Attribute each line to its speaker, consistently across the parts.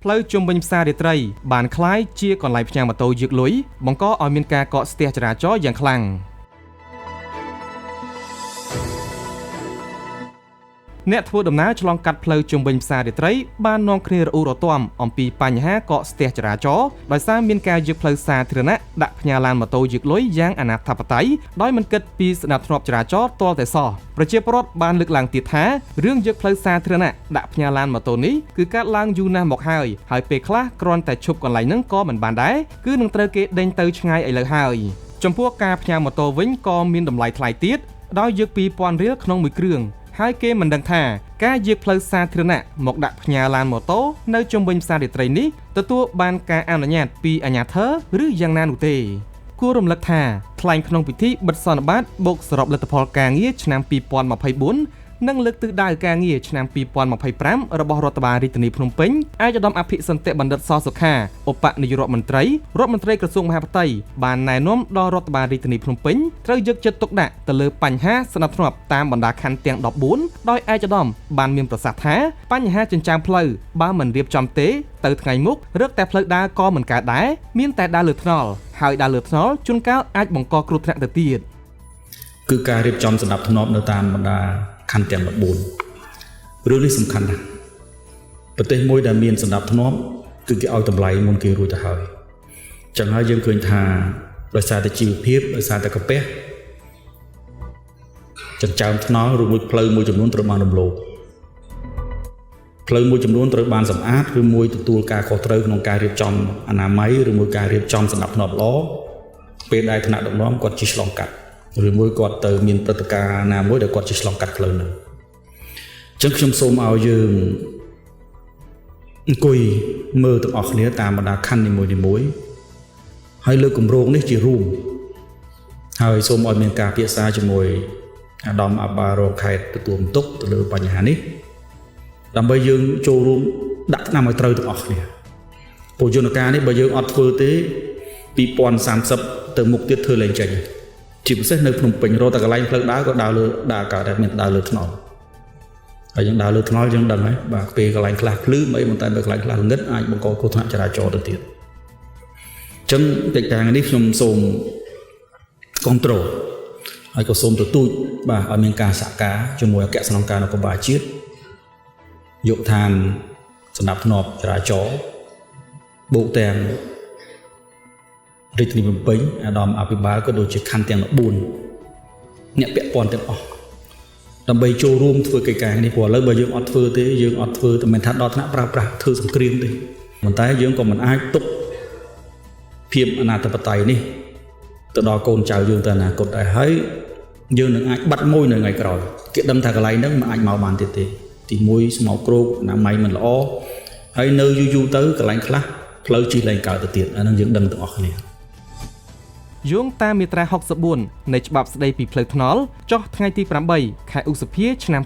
Speaker 1: ផ្លូវជុំវិញផ្សាររាត្រីបានក្លាយជាកន្លែងផ្ញើម៉ូតូយាកលុយបង្កឲ្យមានការកកស្ទះចរាចរណ៍យ៉ាងខ្លាំង។ អ្នកធ្វើដំណើរឆ្លងកាត់ផ្លូវជុំវិញផ្សាររាត្រីបាននាំគ្នារអ៊ូរទាំអំពីបញ្ហាកកស្ទះចរាចរណ៍ដោយសារមានការយាកផ្លូវសាធារណៈដាក់ផ្ញើឡានម៉ូតូយាកលុយយ៉ាងអនាធិបតេយ្យដោយមិនគិតពីសណ្ដាប់ធ្នាប់ចរាចរណ៍ទាល់តែសោះ។ ប្រជាពលរដ្ឋបានលើកឡើងទៀតថារឿងយាកផ្លូវសាធារណៈដាក់ផ្ញើឡានម៉ូតូនេះគឺកើតឡើងយូរណាស់មកហើយ ហើយពេលខ្លះគ្រាន់តែឈប់កន្លែងហ្នឹងក៏មិនបានដែរ គឺនឹងត្រូវគេដេញទៅឆ្ងាយឥឡូវហើយ។ ចំពោះការផ្ញើម៉ូតូវិញក៏មានតម្លៃថ្លៃទៀត ដោយយាក2000រៀលក្នុងមួយគ្រឿង ហើយគេមិនដឹងថាការយាកផ្លូវសាធារណៈមកដាក់ផ្ញើឡានម៉ូតូនៅជុំវិញផ្សាររាត្រីនេះទទួលបានការអនុញ្ញាតពីអាជ្ញាធរឬយ៉ាងណានោះទេ។ គួររំលឹកថាថ្លែងក្នុងពិធីបិទសន្និបាតបូកសរុបលទ្ធផលការងារឆ្នាំ2024និងលើកទិសដៅការងារឆ្នាំ2025របស់រដ្ឋបាលរាជធានីភ្នំពេញ ឯកឧត្តមអភិសន្តិបណ្ឌិតសសុខា ឧបនាយករដ្ឋមន្ត្រីរដ្ឋមន្ត្រីក្រសួងមហាផ្ទៃ បានណែនាំដល់រដ្ឋបាលរាជធានីភ្នំពេញត្រូវយកចិត្តទុកដាក់ទៅលើបញ្ហាសណ្ដាប់ធ្នាប់តាមបណ្ដាខណ្ឌទាំង14 ដោយឯកឧត្តមបានមានប្រសាសន៍ថាបញ្ហាចិញ្ចើមផ្លូវបើមិនរៀបចំទេទៅថ្ងៃមុខរឹកតែផ្លូវដើរក៏មិនកើតដែរ មានតែដើរលើថ្នល់ ហើយដើរលើថ្នល់ជួនកាលអាចបង្កគ្រោះថ្នាក់ទៅទៀត។
Speaker 2: គឺការរៀបចំសណ្ដាប់ធ្នាប់នៅតាមបណ្ដាខណ្ឌទាំង14 រឿងនេះសំខាន់ណាស់។ ប្រទេសមួយដែលមានសណ្ដាប់ធ្នាប់គឺគេឲ្យតម្លៃមុនគេរួចទៅហើយ។ ចឹងហើយយើងឃើញថាដោយសារតែជីវភាព ដោយសារតែកាពះចិញ្ចើមថ្នល់ឬមួយផ្លូវមួយចំនួនត្រូវបានរំលោភ ផ្លូវមួយចំនួនត្រូវបានសម្អាតឬមួយទទួលការខុសត្រូវក្នុងការរៀបចំអនាម័យឬមួយការរៀបចំសណ្ដាប់ធ្នាប់ល្អ ពេលដែលថ្នាក់ដឹកនាំគាត់ជិះឆ្លងកាត់ឬមួយគាត់ទៅមានព្រឹត្តិការណ៍ណាមួយដែលគាត់ជិះឆ្លងកាត់ផ្លូវនោះ។ អញ្ចឹងខ្ញុំសូមឲ្យយើងអង្គុយមើលទាំងអស់គ្នាតាមបណ្ដាខណ្ឌនីមួយៗ ហើយលើកគម្រោងនេះជារួម ហើយសូមឲ្យមានការពិភាក្សាជាមួយអាដាមអាបារងខេត្តទទួលបន្ទុកទៅលើបញ្ហានេះ ដើម្បីយើងចូលរួមដាក់ថ្នាំឲ្យត្រូវទាំងអស់គ្នា។ ព្រោះយន្តការនេះបើយើងអត់ធ្វើទេ2030ទៅមុខទៀតធ្វើលែងចេញ ជាពិសេសនៅភ្នំពេញ រកតែកន្លែងផ្លូវដើរក៏ដើរលើដើរកើតតែមានដើរលើថ្នល់ហើយ។ យើងដើរលើថ្នល់យើងដឹងហើយបាទ ពេលកន្លែងខ្លះភ្លឺមិនអី ប៉ុន្តែបើកន្លែងខ្លះងឹតអាចបង្កគ្រោះថ្នាក់ចរាចរណ៍ទៅទៀត។ អញ្ចឹងកិច្ចការនេះខ្ញុំសូមគ្រប់គ្រង ហើយក៏សូមទទូចបាទឲ្យមានការសហការជាមួយអគ្គស្នងការនគរបាលជាតិ យកឋានសម្រាប់ធ្នាប់ចរាចរណ៍បូកទាំងរាជធានីភ្នំពេញ អាដាមអភិបាលក៏ដូចជាខណ្ឌទាំង14 អ្នកពាក់ព័ន្ធទាំងអស់ ដើម្បីចូលរួមធ្វើកិច្ចការនេះ។ ព្រោះឥឡូវបើយើងអត់ធ្វើទេ យើងអត់ធ្វើតែមិនថាដល់ថ្នាក់ប្រើប្រាស់ធ្វើសង្គ្រាមទេ ប៉ុន្តែយើងក៏មិនអាចទុកភាពអនាធិបតេយ្យនេះទៅដល់កូនចៅយើងទៅអនាគតដែរ ហើយយើងនឹងអាចបាត់មួយនៅថ្ងៃក្រោយ គេដឹងថាកន្លែងហ្នឹងមិនអាចមកបានទៀតទេ។ ទី1ស្មោកគ្រោកអនាម័យមិនល្អ ហើយនៅយូរយូរទៅកន្លែងខ្លះផ្លូវជិះលែងកើតទៅទៀត អានឹងយើងដឹងទាំងអស់គ្នា។
Speaker 1: យោងតាមមាត្រា64នៃច្បាប់ស្តីពីផ្លូវថ្នល់ចុះថ្ងៃទី8ខែឧសភាឆ្នាំ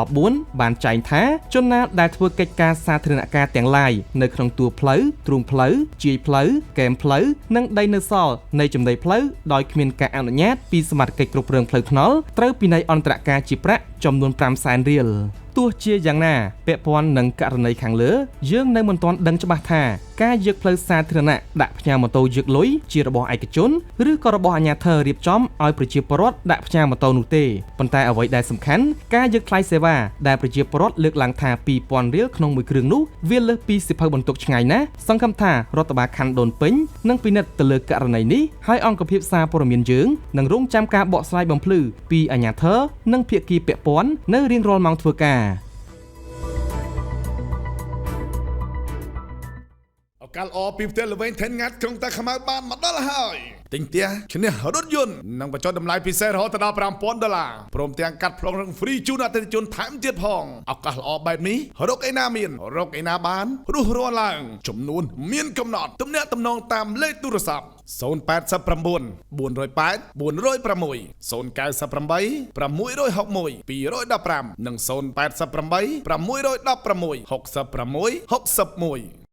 Speaker 1: 2014 បានចែងថាជនណាដែលធ្វើកិច្ចការសាធារណការទាំងឡាយនៅក្នុងតួផ្លូវ ទ្រូងផ្លូវ ជាយផ្លូវ កែមផ្លូវ និងដីនៅសល់នៃចំណីផ្លូវដោយគ្មានការអនុញ្ញាតពីសមត្ថកិច្ចគ្រប់គ្រងផ្លូវថ្នល់ ត្រូវពិន័យអន្តរការជាប្រាក់ចំនួន5សែនរៀល។ ទោះជាយ៉ាងណាពាក់ព័ន្ធនឹងករណីខាងលើ យើងនៅមិនទាន់ដឹងច្បាស់ថាការយាកផ្លូវសាធារណៈដាក់ផ្ញើម៉ូតូយាកលុយជារបស់ឯកជនឬក៏របស់អាជ្ញាធររៀបចំឲ្យប្រជាពលរដ្ឋដាក់ផ្ញើម៉ូតូនោះទេ ប៉ុន្តែអ្វីដែលសំខាន់ការយាកថ្លៃសេវាដែលប្រជាពលរដ្ឋលើកឡើងថា2000រៀលក្នុងមួយគ្រឿងនោះវាលើសពីសិភៅបន្ទុកឆ្ងាយណាស់។ សង្ឃឹមថារដ្ឋបាលខណ្ឌដូនពេញនឹងពិនិត្យទៅលើករណីនេះ ហើយអង្គភាពសារព័ត៌មានយើងនឹងរងចាំការបកស្រាយបំភ្លឺពីអាជ្ញាធរនិងភាគីពាក់ព័ន្ធនៅរៀងរាល់ម៉ោងធ្វើការ។
Speaker 3: ឱកាសល្អពីផ្ទះល្វែងថេនងាត់ក្រុងតាខ្មៅបានមកដល់ហើយ ទិញផ្ទះឈ្នះរថយន្តនិងបញ្ចុះតម្លៃពិសេសរហូតដល់5000ដុល្លារ ព្រមទាំងកាត់ប្លង់រឹងហ្វ្រីជូនអតិថិជនថែមទៀតផង។ ឱកាសល្អបែបនេះរកឯណាមាន រកឯណាបាន រស់រាល់ឡើង ចំនួនមានកំណត់។ ទំនាក់ទំនងតាមលេខទូរស័ព្ទ089 408 406 098 661 215និង088 616 66 61។